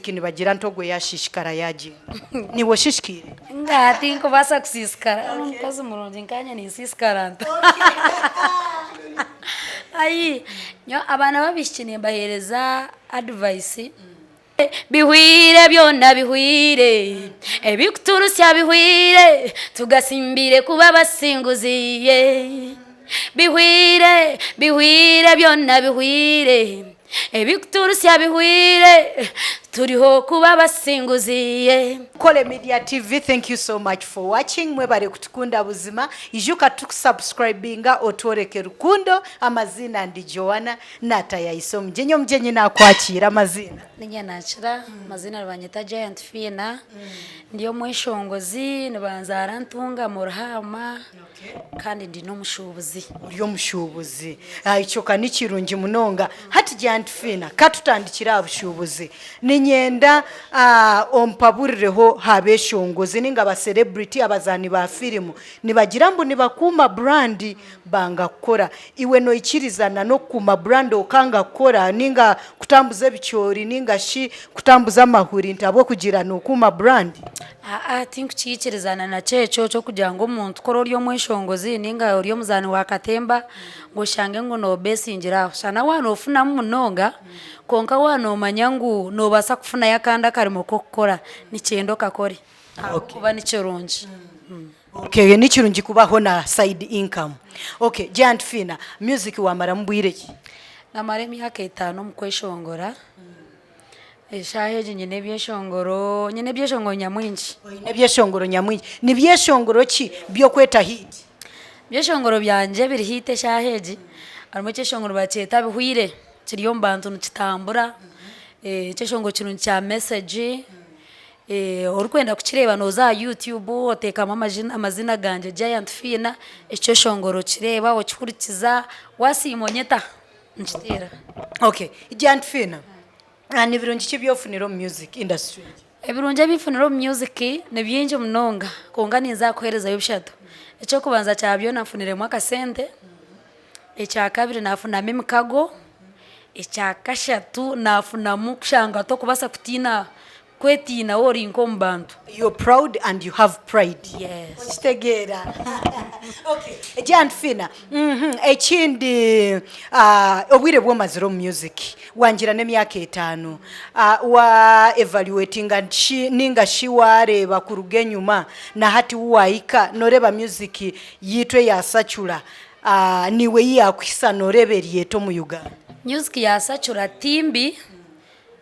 Nibagira nti ogwo yaashiishikara yaagyenda. Niiwe oshiishikaire? Ngaaha tinkubaasa kusiisikara. Omukazi murungi nkaanye ninsiisikara nta? Ayi, nyowe abaana b'abaishiki nimbaheereza advice. Bihweire byona bihweire, ebikuturusya bihweire, tugatsimbire kuba abasinguzi. Bihweire, bihweire byona bihweire. Ebikuturusya bihweire, turiho kuba abasinguzi. Kole Media TV thank you so much for watching mwebare kutukunda buzima ijuka tuku subscribinga otworeke rukundo amaziina ndi Joanna natayayisa omugyenyi omugyenyi nakwakiira amaziina. Niinye nakira amaziina nibanyeta Giant Fiina ndi omweshongozi nibanzaara Ntungamo Ruhaama. Kandi ndi n'omushuubuzi. Ori omushuubuzi. Ekyo ka ni kirungi munonga. Hati Giant Fiina, ka tutandikire aha bushuubuzi. Niinyenda ompaburireho aha beeshongozi nainga aba celebrity, abazaani ba firimu. Nibagira mbu nibakuuma brand banga kukora. Iwe noikirizana n'okukuuma brand okanga kukora nainga kutambuza ebicoori nainga shi kutambuza amahuri nti ahabw'okugira nookuuma brand? Aa tinkukiikirizana nakyo ekyo ky'okugira ngu omuntu ku ori omweshongozi nainga ori omuzaani wa katemba ngu oshange ngu noobeesingira aho. Shana waaba noofunamu munonga kwonka waaba noomanya ngu noobaasa kufunayo akandi akarimo k'okukora, nikyenda okakore ahabw'okuba ni kirungi. Okay, ni kirungi kubaho na side income. Okay, Giant Fiina, music waamaramu bwire ki? Naamara emyaka etaano omu kweshongora. Eshaaha egi nyine ebyeshongoro, nyine ebyeshongoro nyamwingi. Oine ebyeshongoro nyamwingi. Ni byeshongoro ki by'okweta hit? Ebyeshongoro byangye ebiri hit eshaaha egi, harimu ekyeshongoro nibakyeta Bihweire, kiri omu bantu nikitambura, ekyeshongoro kirungi kya message, orikwenda kukireeba nooza aha YouTube oteekamu amaziina gangye Giant Fiina, ekyeshongoro okireeba okihurikiza, waasiima onyeta. Nkiteera. Okay. Giant Fiina, ni birungi ki ebi ofunire omu music industry? Ebirungi ebi nfunire omu music ni bingi munonga kwonka ninza kukuheerezayo bishatu. Eky'okubanza kya byona nfuniremu akasente, ekyakabiri naafunamu emikago, ekyakashatu naafunamu kushanga tokubaasa kutiina Kwetiina waaba ori nk'omu bantu. You're proud and you have pride. Yes. Okitegeera. Okay. Giant Fina, mhm, ekindi ah, obwire obu omazire omu music wangira n'emyaka etaano ah, wa evaluatinga shi ninga shi waareeba kuruga enyuma na hati wu waahika nooreeba music yiitu eya secular ah, niiwe ei yaakuhisa nooreeba eri eta omu Uganda? Music ya secular ti mbi.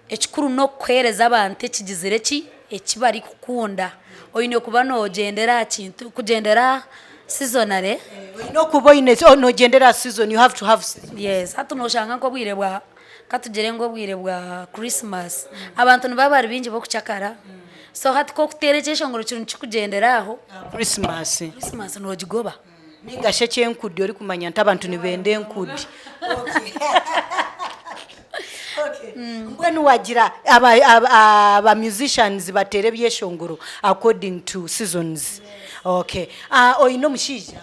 Ekikuru n'okuheereza abantu ekigizire ki? Eki barikukunda. Oine kuba noogyendera aha kintu, kugyendera seasonally. Oine okuba oine noogyendera aha season, you have to have season. Yes, hati nooshanga nk'obwire bwa, katugire ngu obwire bwa Christmas, abantu nibaba bari baingi b'okukyakara, so hati ku orikuteera ekyeshongoro kirungi kikugyendera aho, Christmas. Christmas noogigoba. Ninga shi eky'enkudi orikumanya nti abantu nibenda enkudi. Mbwenu wagira aba aba aba musicians bateera ebyeshongoro according to seasons. Okay. Oine omushaija?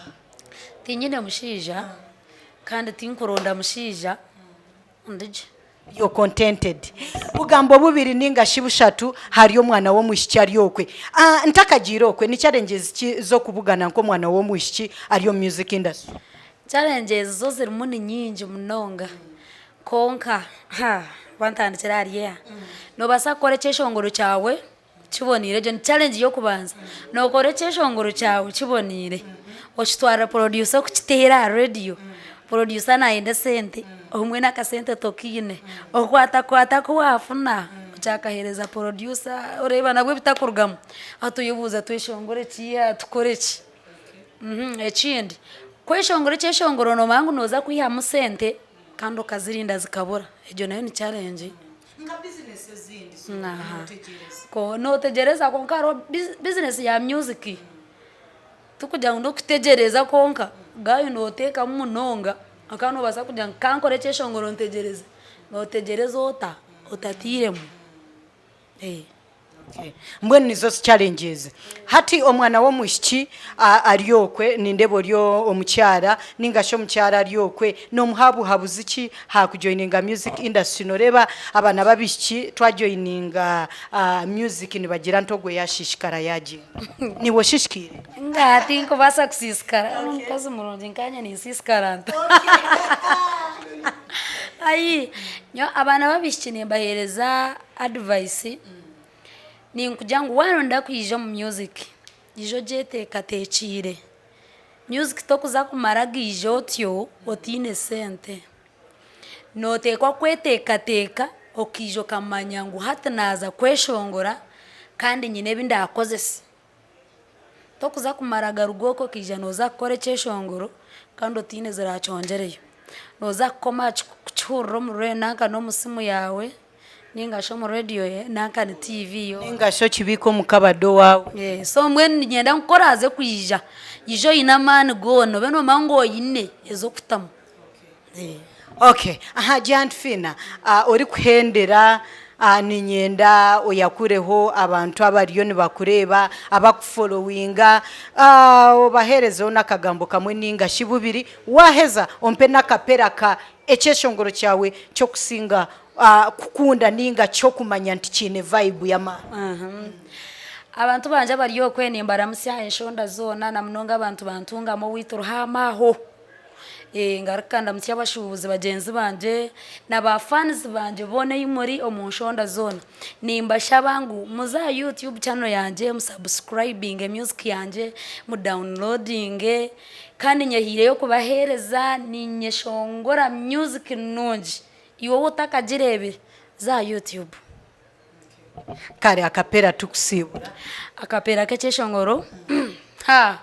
Tinyine mushaija kandi tinkuronda mushaija. Ndi gye. You're contented. Bugambo bubiri ninga shi bushatu hari omwana w'omwishiki ari okwe. Ah, ntakagiire okwe, ni challenges ki z'okubugana nk'omwana w'omwishiki ari omu music industry? Challenges zo zirimu ni nyingi munonga kwonka ha wantandikira ahari eha, noobaasa kukora ekyeshongoro kyawe Kiboneire, egyo ni challenge y'okubanza. Nookora ekyeshongoro kyawe kiboneire, okitwarira producer kukiteera aha radio, producer naayenda esente, obumwe n'akasente tokaine, okwatakwata aku waafuna, okyakaheereza producer oreeba nabwo ebitakurugamu, hati oyebuuza tweshongore ki, tukore ki? Ekindi, kweshongora ekyeshongoro noomanya ngu nooza kwihamu sente kandi okazirinda zikabura, egyo nayo ni challenge. Nka bizinesi ezindi so Aha. notegyereza. Ko notegyereza kwonka hariho bizi bizinesi ya music tikugira ngu nokutegyereza kwonka gaayo noteekamu munonga ahakuba nobaasa kugira ngu kankore ekyeshongoro ntegyereze, notegyereza ota otatiiremu. Mbwenu nizo challenges. Hati omwana w'omwishiki ari okwe, nindeeba ori omukyara ninga shi omukyara ari okwe, nomuha buhabuzi ki aha kujoininga music industry? Noreeba abaana b'abaishiki twajoininga music nibagira nti ogwe yashishikara yagyenda. Niiwe oshishikaire? Ngaaha tinkubaasa kusiisikara. Omukazi murungi nkaanye ninsiisikara nta? Ayi, nyowe abaana b'abaishiki nimbaheereza advice, ninkugira ngu waaba nooyenda kwija omu music, ija ogyeteekateekiire. Music tokuza kumara gaija otyo otaine sente. Nooteekwa kweteekateeka okaija okamanya ngu hati naaza kweshongora kandi nyine ebi ndaakozese. Tokuza kumara garuga okwo okaija nooza kukora ekyeshongoro kandi otaine eziraakyongyereyo. Nooza kukoma aha kukihurira omu nanka n'omu simu yaawe ninga shi omu rediyo nanka ni tiivi yo. Ninga shi okibiike omu kabada owaawe. So mbwenu niinyenda ngu ku oraaze kwija, ija oine amaani goona obe noomanya ngu oine ez'okutamu. Okay, aha Aunt Fiina, orikuhendera niinyenda oyakureho abantu abariyo nibakureeba, abakuforowinga, obaheerezeho n'akagambo kamwe ninga shi bubiri, waaheza ompe n'akapera ka ekyeshongoro kyawe ky'okusinga kukunda ninga ky'okumanya nti kiine vibe y'amaani. Abantu bangye abari okwe nimbaramutsya enshonda zoona na munonga abantu ba Ntungamo owaitu Ruhama aho. Ngaruka ndamutsya abashuubuzi bagyenzi bangye na ba fans bangye boona ei muri omu nshonda zoona. Nimbashaba ngu muze aha YouTube channel yangye mu subscribinge music yangye, mu downloadinge kandi nyehiireyo kubaheereza niinyeshongora music nungi. Iwe waaba otakagireebire za aha YouTube. Kare akapera tukusiibura. Akapeera k'ekyeshongoro ha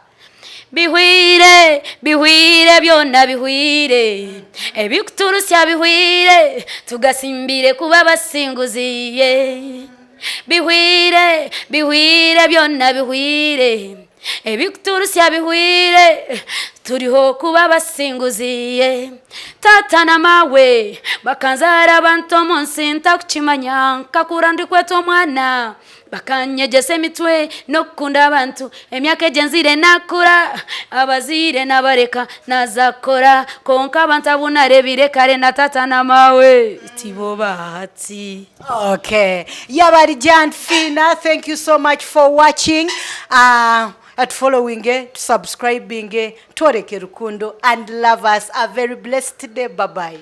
Bihweire, bihweire byona bihweire Ebikuturusya bihweire Tugasimbire kuba abasinguzi ye Bihweire, bihweire byona bihweire Ebikuturusya bihweire Turiho kuba abasinguzi ye Taata na maawe bakanzaara abantu omu nsi ntakukimanya Nkakura ndikwetwa omwana Bakanyegyesa emitwe n'okukunda abantu Emyaka egyo enzaire nakura Abazaire nabareka naza kukora Kwonka abantu abu nareebire kare na taata na maawe tibo bahati. Okay yaba ari Jan Fiina thank you so much for watching uh, at following to subscribing tworeke rukundo and love us a very blessed day bye bye.